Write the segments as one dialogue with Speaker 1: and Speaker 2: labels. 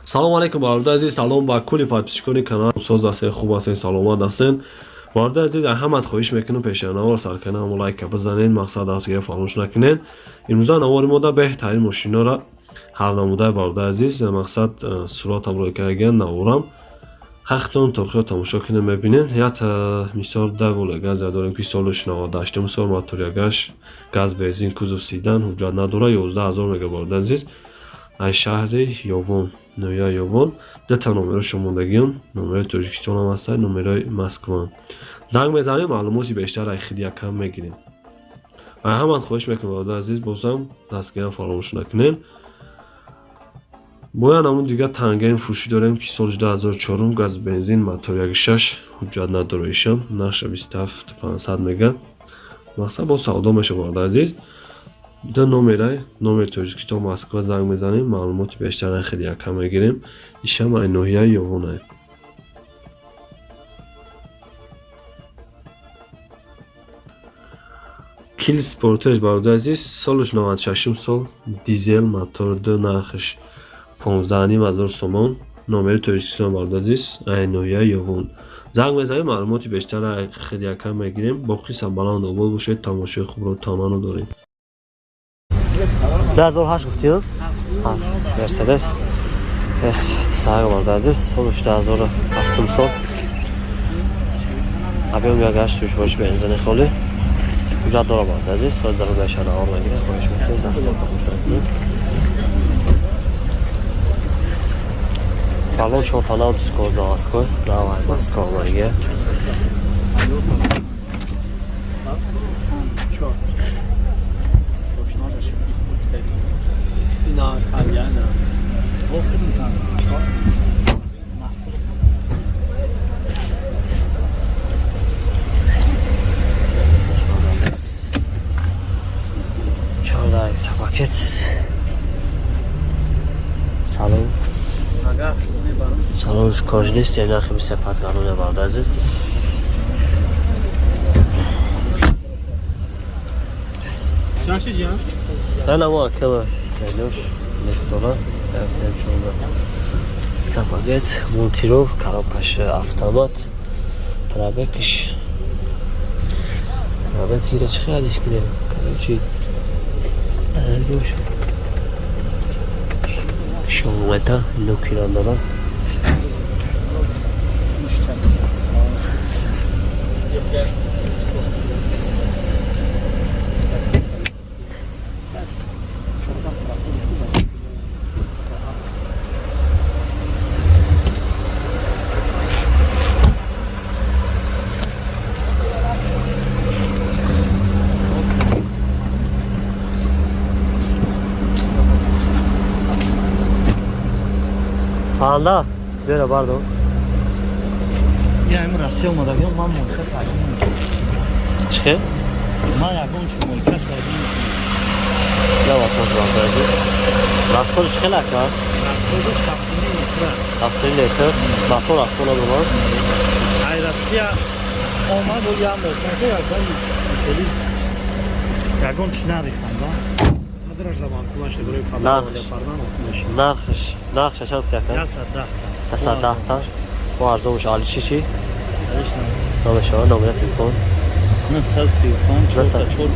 Speaker 1: Салом алейкум, бародари азиз, салом ба кулли подписчикони канал. Соз ҳастен, хуб ҳастен, саломат ҳастен. Бародари азиз, аз ҳамат хоҳиш мекунам, пеши навор сар кунам лайка бизанед, мақсад дастгирӣ фаромӯш накунед. Имрӯза навори мо да беҳтарин мошиноро ҳар намудаи, бародари азиз, мақсад суратам рӯй кардан наворам. Хахтон то охир тамошо кунед, мебинед. Як мисол Давола газа дорем, ки солаш 98 сол, мотор ягаш газ, бензин, кузов седан, ҳуҷҷат надора, 11 000 мега, бародари азиз. Аз шаҳри Ёвон, ноҳияи Ёвон, дута номеро мондагиам, номерои Тоҷикистон ҳам ҳастад, номерои Москва. Занг мезанем, маълумоти бештар аз хиди якам мегирем. Аз ҳамат хоҳиш мекунам, бародари азиз, бозам дастгирам фаромӯш накунед. Бояд ҳамун дигар тангаи фурӯшӣ дорем, ки соли 2004, газ, бензин, мотор 1.6, ҳуҷҷат надора, ишам нархша 27 500 мега. Мақсад бо савдо мешавад, бародари азиз. Ду номерай, номери Тоҷикистон, Москва, занг мезанем, маълумоти бештар хеле якам мегирем. Ишам ай ноҳияи Ёвонай. Кил Спортаж, бародари азиз, солаш 96 сол, дизел, мотор ду, нархаш 15 500 сомон, номери Тоҷикистон, бародари азиз, ай ноҳияи Ёвон. Занг мезанем, маълумоти бештар хеле якам мегирем. Боқӣ сарбаланд обод бошед, тамошои хубро таманно дорем.
Speaker 2: 2008 гуфтӣ? Мерседес С саг, бародари азиз, солаш 2007 сол. Объем ягаш сӯшвориш, бензини холӣ. Ҳуҷҷат дора, бародари азиз, соз дар рӯяша навор мегирем, хоҳиш мекунем, дастгоҳ фаромӯш накунед. Талон чорта нав, диско заводской, навай Москва омадагия. Чорда пакет. Салон. Салонш кожаный нест, нархи 25 галоне, бародари азиз. На намо акела селёш лифтора, рафтем шонда. Пакет мультирул, коробкаш автомат, пробегш. Пробег тира чӣ хелиш кунем? Короче, бош. Шомета лукиран дорам. Анда бера бардор.
Speaker 3: Я им Россия омадагиам, ман моликат пайдо намешавам.
Speaker 2: Чӣ хел?
Speaker 3: Ман ягон чи моликат пайдо намешавам.
Speaker 2: На вопрос, бародари азиз. Расходиш хеле ака?
Speaker 3: Расходиш 7,5 литра.
Speaker 2: 7,5 литр. Мотор расход надорад?
Speaker 3: Ай Россия омад, я мошина ягон хеле ягон чи нарихтам, да?
Speaker 2: Нархш, нархша чанд гуфти, ака?
Speaker 3: 110.
Speaker 2: 110 та. Бо арзон мешава. Алиши чӣ? Намешава. Номери телефон?
Speaker 3: 935 4 4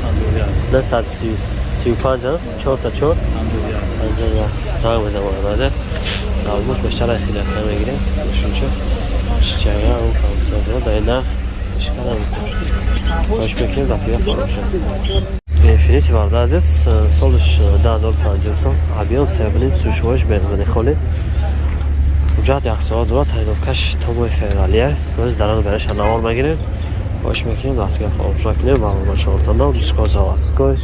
Speaker 3: 51.
Speaker 2: 935 4 4 51. Занг бизан, бародари. Маълумот бештар аз хеле якам мегирем. Шунча. Чичага он компютер дар нарх ишкала. Хоҳиш мекунем, дастгирӣ фаромӯш. Инфинити, бародари азиз, солаш 2005 сол, объем 3,5, сӯшвориш бензини холӣ. Ҳуҷҷат як соат дорад, тайиновкаш то моҳи февралия. Рӯз дарану бераша навор мегирем. Хоҳиш мекунем, дастгирӣ фаромӯш накунем. Барнома чорта нав, диско заводской.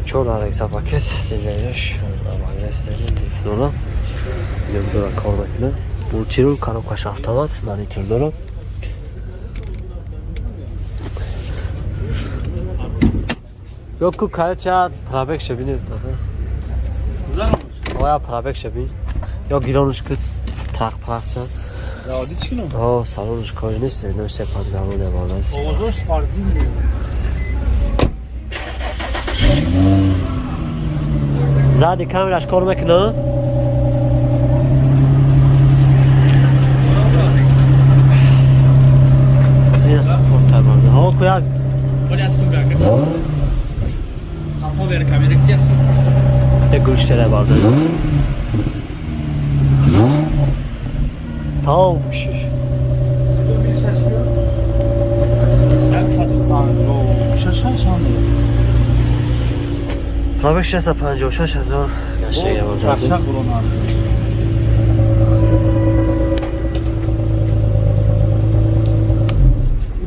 Speaker 2: Чор даракса пакет, сенҷааш лифт дорам. Дора кор мекунад. Мультирул, коробкаш автомат, монитор дорад. Ё ку кайча пробег шабинем. Оя пробег шабин. Ё гиронш ку трак трак ча.
Speaker 3: Заводи чӣ кунам?
Speaker 2: О, салонаш кож нест, ино се подгалоне бардаст.
Speaker 3: Овозош спортивный.
Speaker 2: Зади камераш кор мекуна? Ина спорта барда. Ҳо ку як як гӯштера барда. Тамом кушиш.
Speaker 3: 156 чанд?
Speaker 2: Пробег 656 ҳазор гаштага барда азиз.
Speaker 3: Чақчақ буронад.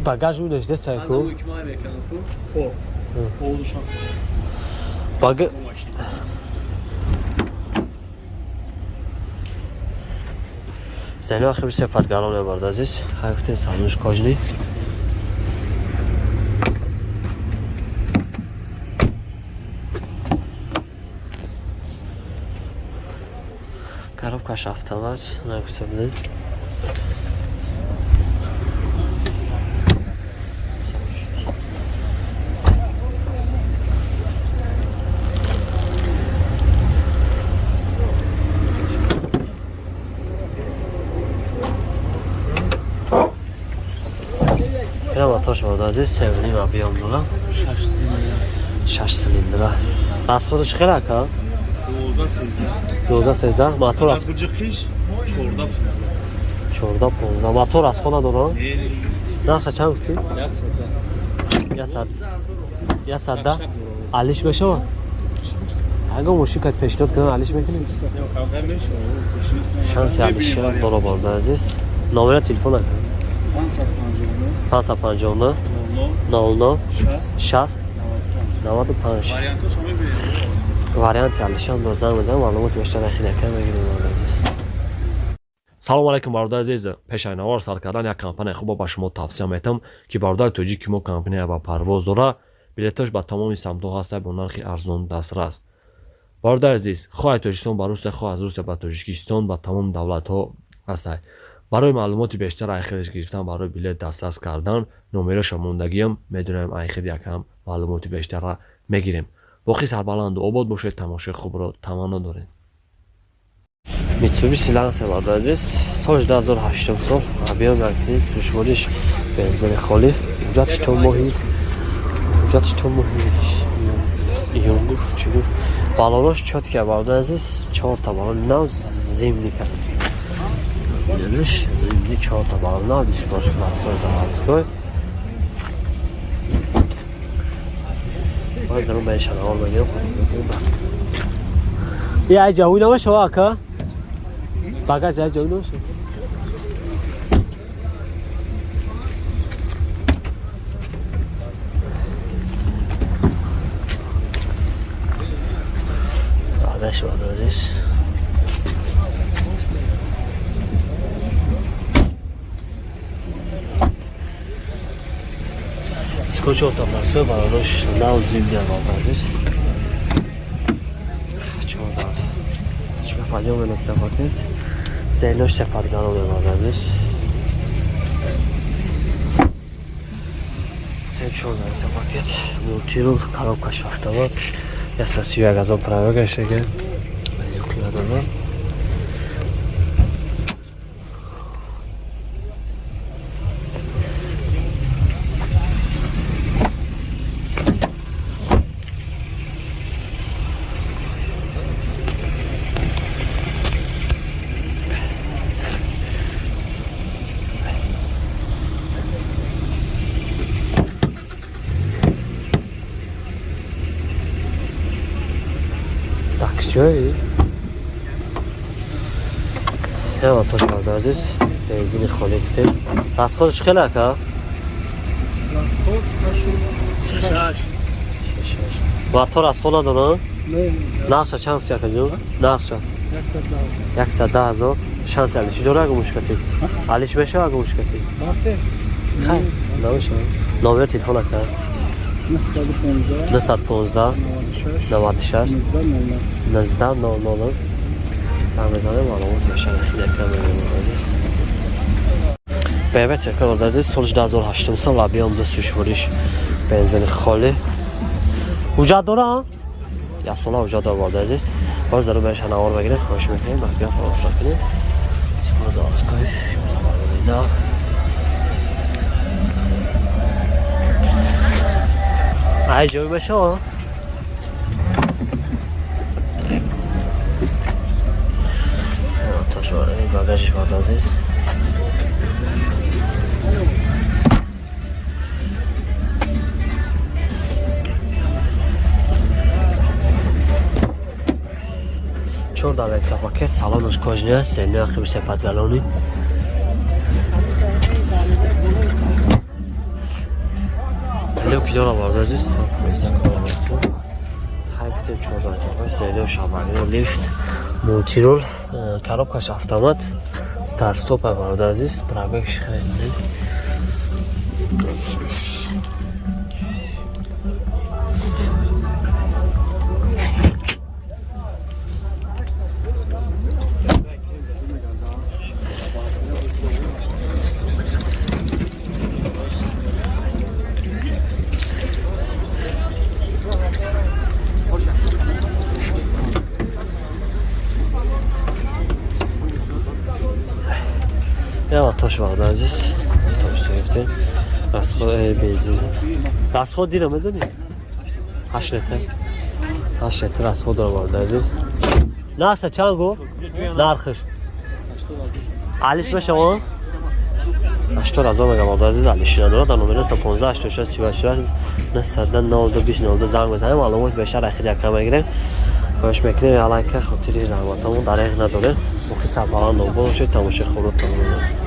Speaker 2: Багаж удаш дестай ку?
Speaker 3: Овозошам.
Speaker 2: Баг Зено ахир се подгалоне барда азиз. Хай гуфтем салонаш кожни. Коробкаш автомат, нагуфта будем. Ина мотор барда азиз, севним объем дора. 6 цилиндра. Расходаш хеле ака?
Speaker 3: 12 13.
Speaker 2: 12 13 мотор аз
Speaker 3: Буҷиқиш 14
Speaker 2: 14 15 мотор аз хона дора?
Speaker 3: 15.
Speaker 2: Нақша чанд гуфтӣ?
Speaker 3: 110.
Speaker 2: 110. Алиш мешава? Агар мошин кат пешниҳод кунам алиш мекунӣ? Шанси алиши дора барда азиз. Номера телефон ака?
Speaker 3: 559
Speaker 2: 559 00
Speaker 3: 00
Speaker 2: 60
Speaker 3: 60
Speaker 2: 95.
Speaker 3: Вариантош ҳам мебинем.
Speaker 2: Варианти алишам дор, занг мезанам, маълумот бештар ахир ака мегирем барда азиз.
Speaker 1: Салом алейкум, бародари азиз. Пешайнавор сар кардан як компанияи хубо ба шумо тавсия метам, ки бародари тоҷики мо компания ба парвоз дора, билетош ба тамоми самтҳо ҳаста, бо нархи арзон дастрас. Бародари азиз, хоҳ аз Тоҷикистон ба Русия, хоҳ аз Русия ба Тоҷикистон, ба тамоми давлатҳо ҳастай. Барои маълумоти бештар, айхелш гирифтан, барои билет дастрас кардан номероша мондагиам, медонем, айхел якам маълумоти бештарра мегирем. Боқӣ сарбаланду обод бошед, тамошои хубро таманно дорем.
Speaker 2: Mitsubishi Lancer барда азиз, соли 2008 сол, объем якним, сӯзишвориш бензини холӣ, ҳуҷҷатиш то моҳи июн гуфт, чӣ гуфт, балонош чётка барда азиз, чорта балон нав зимний бинаш, зимний чорта балон нав, дискош пластор заводской. Боз дарун ба шанавор мегирем, худ бас. Я ҷавуй намешава ака? Багаж я ҷавуй намешава? Багаж барда азиз. Диско чорта пластор, балонош нав зимний барда азиз. Чорда. Чика подъем менакса пакет. Зелош се подгалоне барда азиз. Тем чорда иса пакет. Мультирул, коробкаш автомат. 131 ҳазор пробегаш ага. Люки надорам. Таксиёи. Ҳама тош барда азиз, бензини холӣ гуфтем. Расходаш хеле ака?
Speaker 3: Расход 6.
Speaker 2: Мотор аз хона дорам? Нақша чанд гуфти акаҷон? Нақша
Speaker 3: 110.
Speaker 2: 110 ҳазор. Шанси алиши дора агар мушкатӣ? Алиш мешава агар мушкатӣ? Хай, намешава. Номери телефон ака?
Speaker 3: 915
Speaker 2: 915
Speaker 3: 96
Speaker 2: 96
Speaker 3: 19
Speaker 2: 19 00. Занг мезанем, маълумот мешава. Хеле кам мегирем азиз. BMW T5 азиз, соли 2008 сол, объем ду сушвориш, бензини холӣ. Ҳуҷҷат дора? Як сола ҳуҷҷат дора, бародари азиз. Боз дар баша навор бигиред, хоҳиш мекунем, дастгоҳ фаромӯш накунед. Дастгоҳ нав. Ай ҷой мешава? Багажиш, бародари азиз. Чорда пакет, салонаш кожаный аст, нархи 25 галлони. Люки дора, бародари азиз, хай гуфтем, 14 селио шабарио, лифт, мультируль, коробкаш автомат, старт-стоп, бародари азиз, пробегш хеле. Я тош, бародари азиз, тош гирифтем. Расход бензин. Расход дира медонӣ? 8 литр. 8 литр расход дора, бародари азиз. Нархша чанд гуфт? Нархш. Алиш мешава? 80 000 мегам, бародари азиз, алиши надорад. Дар номери 15 86 38 902 20 занг бизанем, маълумоти бештар ахир якам мегирем. Хоҳиш мекунем, алайка хотири заҳматамон дареғ надорем. Мухлис, сарбаланд бошед, тамошои хубро тамом.